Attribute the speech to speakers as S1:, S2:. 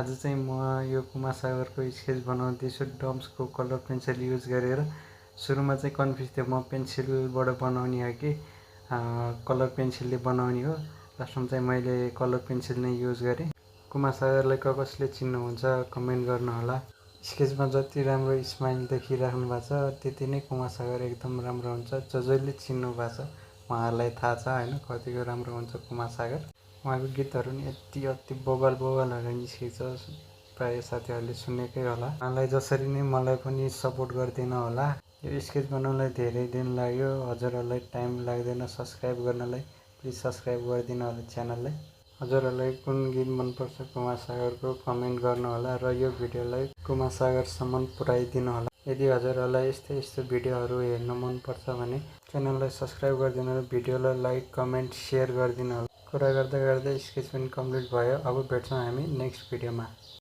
S1: आज चाहिँ म यो कुमार सागरको स्केच बनाउँदैछु डम्सको कलर पेन्सिल युज गरेर। सुरुमा चाहिँ कन्फ्युज थियो म पेन्सिलबाट बनाउने हो कि कलर पेन्सिलले बनाउने हो। लास्टमा चाहिँ मैले कलर पेन्सिल नै युज गरेँ। कुमार सागरलाई कसले चिन्नुहुन्छ कमेन्ट गर्नुहोला। स्केचमा जति राम्रो स्माइल देखिराख्नु भएको छ त्यति नै कुमार सागर एकदम राम्रो हुन्छ। जसले चिन्नु भएको छ उहाँहरूलाई थाहा छ होइन कतिको राम्रो हुन्छ कुमार सागर। उहाँको गीतहरू नि यति बोगलहरू निस्केको छ, प्रायः साथीहरूले सुनेकै होला। उहाँलाई जसरी नै मलाई पनि सपोर्ट गरिदिनु होला। यो स्केच बनाउनलाई धेरै दिन लाग्यो, हजुरहरूलाई टाइम लाग्दैन सब्सक्राइब गर्नलाई। प्लिज सब्सक्राइब गरिदिनु होला च्यानललाई। हजुरहरूलाई कुन गीत मनपर्छ कुमार सागरको कमेन्ट गर्नुहोला र यो भिडियोलाई कुमार सागरसम्म पुर्याइदिनु होला। यदि हजुरहरूलाई यस्तो भिडियोहरू हेर्न मनपर्छ भने च्यानललाई सब्सक्राइब गरिदिनु होला, भिडियोलाई लाइक कमेन्ट सेयर गरिदिनु होला। कुरा गर्दा गर्दै स्केच पनि कम्प्लिट भयो। अब भेट्छौँ हामी नेक्स्ट भिडियोमा।